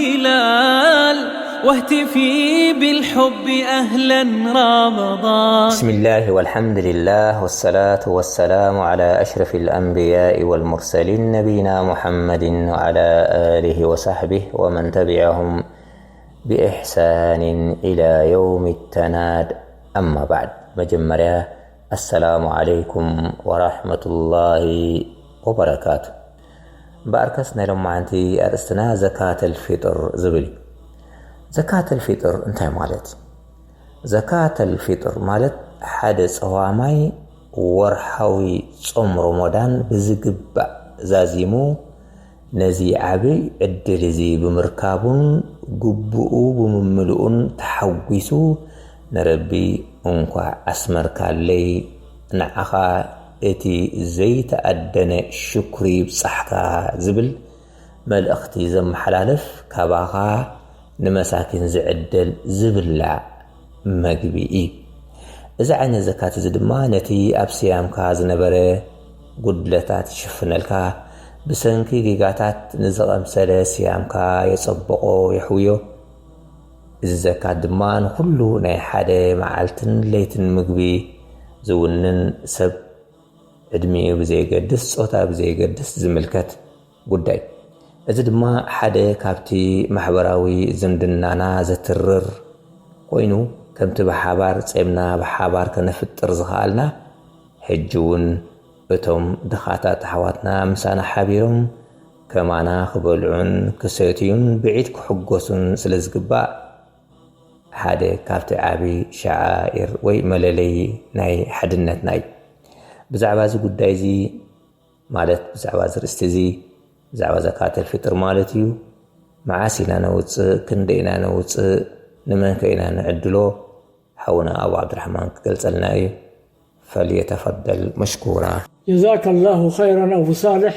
هلال واهتفي بالحب أهلا رمضان. بسم الله والحمد لله والصلاة والسلام على أشرف الأنبياء والمرسلين نبينا محمد وعلى آله وصحبه ومن تبعهم بإحسان إلى يوم التناد. أما بعد. መጀመርያ السلام عليكم ورحمة الله وبركاته. እምበኣርከስ ናይ ሎማዓንቲ ኣርእስትና ዘካተል ፊጥር ዝብል እዩ። ዘካተል ፊጥር እንታይ ማለት እዩ? ዘካተል ፊጥር ማለት ሓደ ጸዋማይ ወርሓዊ ጾም ረመዳን ብዝግባእ ዛዚሙ ነዚ ዓቢ ዕድል እዚ ብምርካቡን ግቡኡ ብምምልኡን ተሓጒሱ ንረቢ እንኳዕ ኣስመርካለይ፣ ንዓኻ እቲ ዘይተኣደነ ሽኩሪ ይብጻሕካ ዝብል መልእኽቲ ዘመሓላልፍ ካባኻ ንመሳኪን ዝዕደል ዝብላዕ መግቢ እዩ። እዚ ዓይነት ዘካት እዚ ድማ ነቲ ኣብ ስያምካ ዝነበረ ጉድለታት ይሽፍነልካ፣ ብሰንኪ ጌጋታት ንዝቐምሰለ ስያምካ የጸብቖ የሕውዮ። እዚ ዘካት ድማ ንኹሉ ናይ ሓደ መዓልትን ለይትን ምግቢ ዝውንን ሰብ ዕድሚኡ ብዘየገድስ፣ ጾታ ብዘየገድስ ዝምልከት ጉዳይ። እዚ ድማ ሓደ ካብቲ ማሕበራዊ ዝምድናና ዘትርር ኮይኑ፣ ከምቲ ብሓባር ጼምና ብሓባር ከነፍጥር ዝኸኣልና፣ ሕጂ እውን እቶም ድኻታት ኣሕዋትና ምሳና ሓቢሮም ከማና ክበልዑን ክሰትዩን ብዒድ ክሕጎሱን ስለ ዝግባእ፣ ሓደ ካብቲ ዓቢ ሸዓኢር ወይ መለለዪ ናይ ሓድነትና እዩ። ብዛዕባ እዚ ጉዳይ እዚ፣ ማለት ብዛዕባ እዚ ርእስቲ እዚ፣ ብዛዕባ ዘካተል ፊጥር ማለት እዩ፣ መዓስ ኢና ነውጽእ፣ ክንደይ ኢና ነውጽእ፣ ንመን ከ ኢና ንዕድሎ፣ ሓውና ኣቡ ዓብዱራሕማን ክገልጸልና እዩ። فليتفضل مشكورا. جزاك الله خيرا أبو صالح.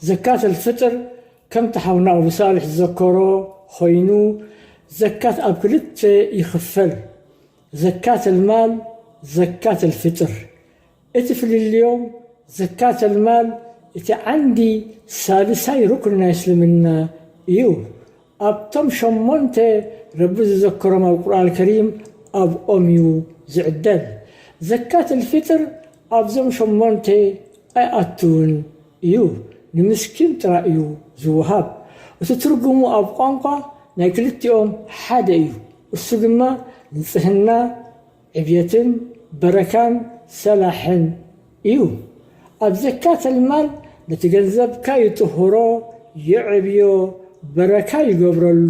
ዘካተል ፊጥር ከምቲ ሓውና ኣቡ ሳልሕ ዝዘከሮ ኮይኑ፣ ዘካት ኣብ ክልተ ይኽፈል። ዘካተል ማል፣ ዘካተል ፊጥር። እቲ ፍልልዮም፣ ዘካተል ማል እቲ ዓንዲ ሳልሳይ ሩክን ናይ እስልምና እዩ። ኣብቶም ሸሞንተ ረቢ ዝዘከሮም ኣብ ቁርኣን ከሪም ኣብኦም እዩ ዝዕደል። ዘካተል ፊጥር ኣብዞም ሸሞንተ ኣይኣትውን እዩ፣ ንምስኪን ጥራይ እዩ ዝወሃብ። እቲ ትርጉሙ ኣብ ቋንቋ ናይ ክልቲኦም ሓደ እዩ፣ እሱ ድማ ንጽህና፣ ዕብየትን በረካን ሰላሕን እዩ። ኣብ ዘካተል ማል ነቲ ገንዘብካ ይጥህሮ፣ የዕብዮ፣ በረካ ይገብረሉ፣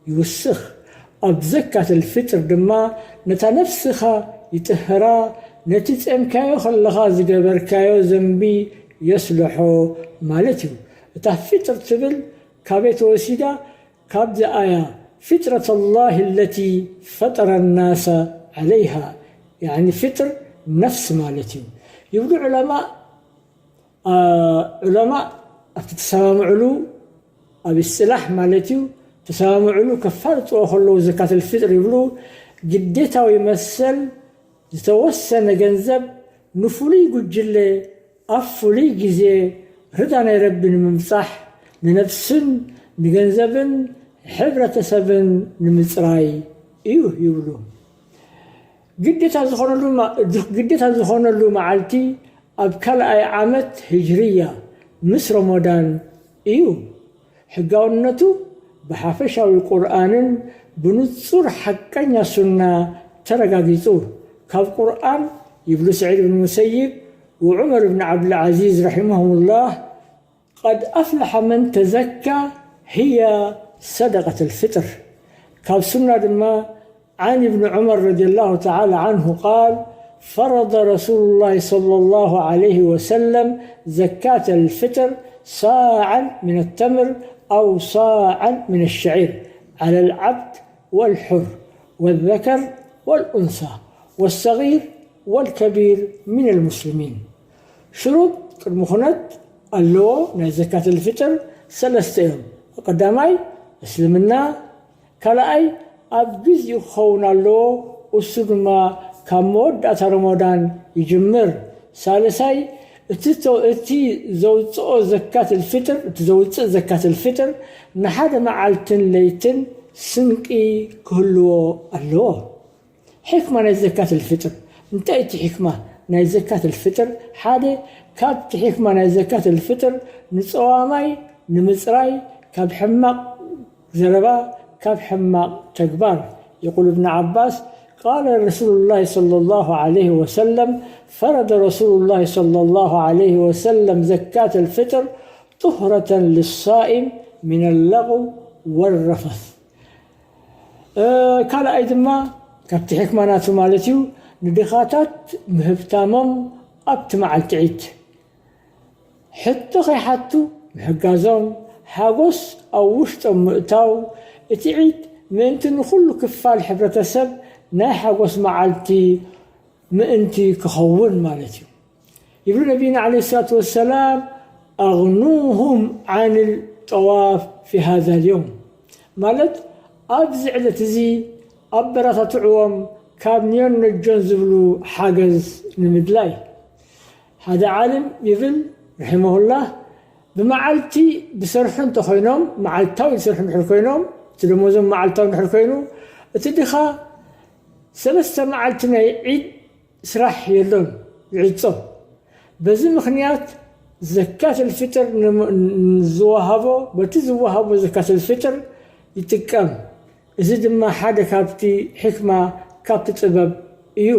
ይውስኽ። ኣብ ዘካተል ፊጥር ድማ ነታ ነፍስኻ ይጥህራ፣ ነቲ ጼምካዮ ከለኻ ዝገበርካዮ ዘንቢ የስልሖ ማለት እዩ። እታ ፊጥር ትብል ካበይ ተወሲዳ? ካብዚ ኣያ ፊጥረት ኣላህ ለቲ ፈጠረ ናሰ ዓለይሃ፣ ያኒ ፊጥር ነፍስ ማለት እዩ ይብሉ ዑለማ። ዑለማ ኣብቲ ተሰማምዕሉ ኣብ እስጥላሕ ማለት እዩ ተሰማምዕሉ ከፋልጥዎ ከለዉ ዘካተል ፊጥር ይብሉ ግዴታዊ መሰል ዝተወሰነ ገንዘብ ንፍሉይ ጉጅለ ኣብ ፍሉይ ግዜ ርዳ ናይ ረቢ ንምብጻሕ ንነብስን ንገንዘብን ሕብረተሰብን ንምጽራይ እዩ ይብሉ። ግዴታ ዝኾነሉ መዓልቲ ኣብ ካልኣይ ዓመት ህጅርያ ምስ ረመዳን እዩ። ሕጋውነቱ ብሓፈሻዊ ቁርኣንን ብንጹር ሓቀኛ ሱና ተረጋጊጹ። ካብ ቁርኣን ይብሉ ስዒድ ብን ሙሰይብ ወዑመር ብን ዓብዱልዓዚዝ ረሒመሁሙላህ፣ قد أفلح من تزكى هي صدقة الفطر። ካብ ሱና ድማ عن ابن عمر رضي الله تعالى عنه قال: فرض رسول الله صلى الله عليه وسلم زكاة الفطر صاعا من التمر أو صاعا من الشعير على العبد والحر والذكر والأنثى والصغير والكبير من المسلمين. ሽሩጥ ቅድሚ ኩነት ኣለዎ ናይ ዘካተል ፊጥር ሰለስተ እዮም። ቀዳማይ እስልምና፣ ካልኣይ ኣብ ግዚኡ ክኸውን ኣለዎ፣ እሱ ድማ ካብ መወዳእታ ረመዳን ይጅምር። ሳልሳይ እቲ ዘውፅኦ ዘካት ልፍጥር እቲ ዘውፅእ ዘካት ልፍጥር ንሓደ መዓልትን ለይትን ስንቂ ክህልዎ ኣለዎ። ሕክማ ናይ ዘካት ልፍጥር እንታይ? እቲ ሕክማ ናይ ዘካት ልፍጥር ሓደ ካብቲ ሕክማ ናይ ዘካት ልፍጥር ንፀዋማይ ንምፅራይ ካብ ሕማቕ ዘረባ ካብ ሕማቕ ተግባር። يقول ابن عباس قال رسول الله صلى الله عليه وسلم فرض رسول الله صلى الله عليه وسلم زكاة الفطر طهرة للصائم من اللغو والرفث ካልኣይ ድማ ካብቲ ሕክማ ናቱ ማለት እዩ ንድኻታት ምህብታሞም ኣብቲ መዓልቲ ዒድ ሕቶ ከይሓቱ ምሕጋዞም ሓጎስ ኣብ ውሽጦም ምእታው እቲ ዒድ ምእንቲ ንኹሉ ክፋል ሕብረተሰብ ናይ ሓጎስ መዓልቲ ምእንቲ ክኸውን ማለት እዩ ይብሉ ነቢና ለ ሰላት ወሰላም ኣغنوهم عن الطواف في هذا اليوم ማለት ኣብዚ ዕለት እዚ ኣበረታትዕዎም ካብ ኒዮን ነጆን ዝብሉ ሓገዝ ንምድላይ ሓደ ዓልም ይብል ርሒመሁላህ ብመዓልቲ ብሰርሑ እንተኮይኖም መዓልታዊ ዝሰርሑ ድሕር ኮይኖም እቲ ደሞዞም መዓልታዊ ድሕር ኮይኑ እቲ ድኻ ሰለስተ መዓልቲ ናይ ዒድ ስራሕ የሎን ይዕጾ በዚ ምኽንያት ዘካት ልፍጥር ዝወሃቦ በቲ ዝወሃቦ ዘካት ልፍጥር ይጥቀም እዚ ድማ ሓደ ካብቲ ሕክማ ካብቲ ጥበብ እዩ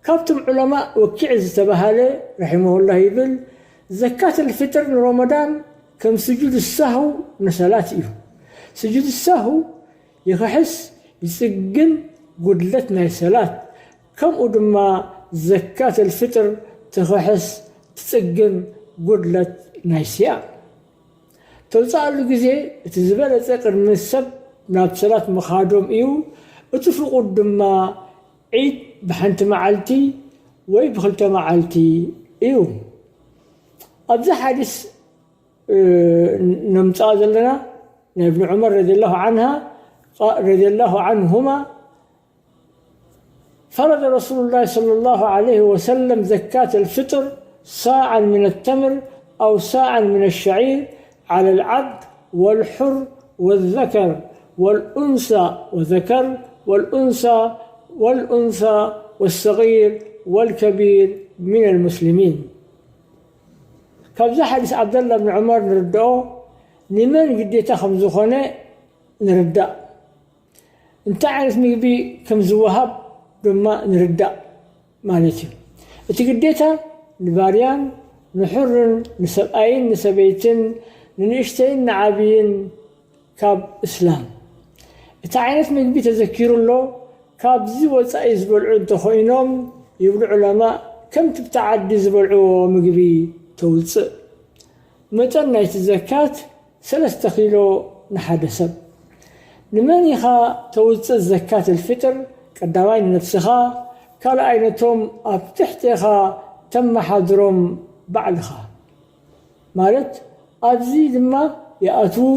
ካብቶም ዑለማእ ወኪዕ ዝተባሃለ ረሒመሁላህ ይብል ዘካት ልፍጥር ንሮመዳን ከም ስጁድ ሳሁ ንሰላት እዩ ስጁድ ሳሁ ይኽሕስ ይጽግን ጉድለት ናይ ሰላት ከምኡ ድማ ዘካት ልፍጥር ትኽሕስ ትጽግን ጉድለት ናይ ስያም ተውፅኣሉ ግዜ እቲ ዝበለፀ ቅድሚ ሰብ ናብ ሰላት ምኻዶም እዩ እቲ ፍቁድ ድማ ዒድ ብሓንቲ መዓልቲ ወይ ብክልተ መዓልቲ እዩ ኣብዚ ሓዲስ ነምፅኣ ዘለና ናይ እብን ዑመር ረዲየላሁ ዓንሃ ረዲየላሁ ዓንሁማ فرض رسول الله صلى الله عليه وسلم زكاة الفطر صاعا من التمر أو صاعا من الشعير على العبد والحر والذكر والأنثى وذكر والأنثى والأنثى والصغير والكبير من المسلمين. كابزا حديث عبد الله بن عمر نردو نمن قديتا خمزخونه نردأ እንታይ ዓይነት ምግቢ ከም ዝወሃብ ድማ ንርዳእ ማለት እዩ። እቲ ግዴታ ንባርያን ንሑርን ንሰብኣይን ንሰበይትን ንንእሽተይን ንዓብይን ካብ እስላም እቲ ዓይነት ምግቢ ተዘኪሩ ኣሎ። ካብዚ ወፃኢ ዝበልዑ እንተኾይኖም ይብሉ ዑለማእ ከምቲ ብቲ ዓዲ ዝበልዕዎ ምግቢ ተውፅእ። መጠን ናይቲ ዘካት ሰለስተ ኪሎ ንሓደ ሰብ። ንመን ኢኻ ተውፅእ ዘካት ልፍጥር? ቀዳማይ ንነፍስኻ፣ ካልኣይ ነቶም ኣብ ትሕቴኻ ተመሓድሮም ባዕልኻ። ማለት ኣብዚ ድማ ይኣትዉ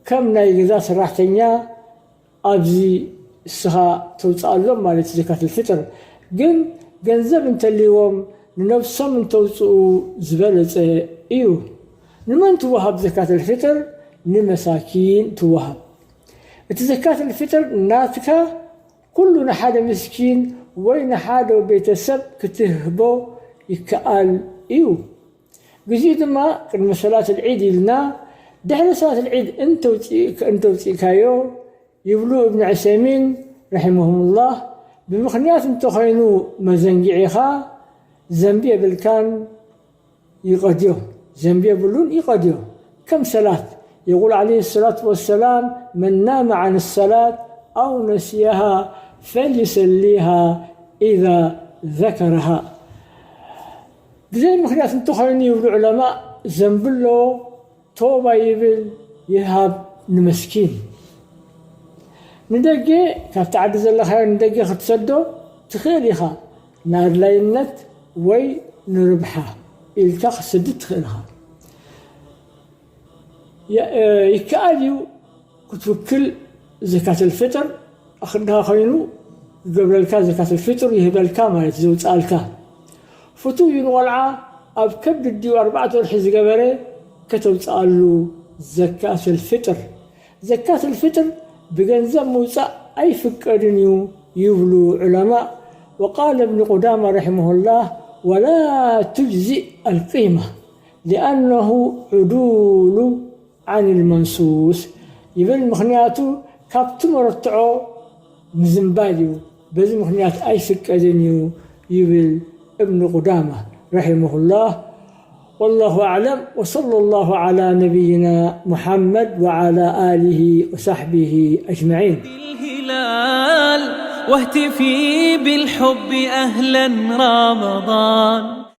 ከም ናይ ገዛ ሰራሕተኛ ኣብዚ እስኻ ተውፅኣሎም ማለት እዩ ዘካት ልፍጥር ግን ገንዘብ እንተልይዎም ንነብሶም እንተውፅኡ ዝበለፀ እዩ ንመን ትወሃብ ዘካት ልፍጥር ንመሳኪን ትወሃብ እቲ ዘካት ልፍጥር ናትካ ኩሉ ንሓደ ምስኪን ወይ ንሓደ ቤተሰብ ክትህቦ ይከኣል እዩ ግዜኡ ድማ ቅድሚ ሰላት ልዒድ ኢልና ድሕሪ ሰላት ልዒድ እንተውፅእካዮ ይብሉ እብን ዑሰይሚን ረሒመሁሙላህ ብምኽንያት እንተኾይኑ መዘንጊዒኻ ዘንቢ የብልካን ይቐድዮ ዘንቢ የብሉን ይቐድዮ ከም ሰላት يقول عليه الصلاة والسلام من نام عن الصلاة أو نسيها فليصليها إذا ذكرها ብዘይ ምኽንያት እንተኾይኑ ይብሉ ዑለማእ ዘንቢ ኣለዎ ቶባ ይብል ይሃብ ንመስኪን ንደገ ካብቲ ዓዲ ዘለኻዮ ንደገ ክትሰዶ ትኽእል ኢኻ ንኣድላይነት ወይ ንርብሓ ኢልካ ክትሰድድ ትኽእል ኢኻ ይከኣል እዩ ክትውክል ዘካት ልፍጥር ኣኽድኻ ኮይኑ ይገብረልካ ዘካት ልፍጥር ይህበልካ ማለት ዘውፅኣልካ ፍቱው እዩ ንቆልዓ ኣብ ከብዲ ኣዲኡ ኣርባዕተ ወርሒ ዝገበረ ከተውፅኣሉ ዘካተል ፍጥር። ዘካተል ፍጥር ብገንዘብ ምውፃእ ኣይፍቀድን እዩ ይብሉ ዑለማእ። وقال ابن قدامة رحمه الله: ولا تجزئ القيمة لأنه عدول عن المنصوص ይብል። ምኽንያቱ ካብቲ መረትዖ ምዝንባል እዩ። በዚ ምኽንያት ኣይፍቀድን እዩ ይብል እብኑ ቁዳማ ረሒመሁላህ። والله أعلم، وصلى الله على نبينا محمد وعلى آله وصحبه أجمعين. الهلال واهتفي بالحب أهلا رمضان.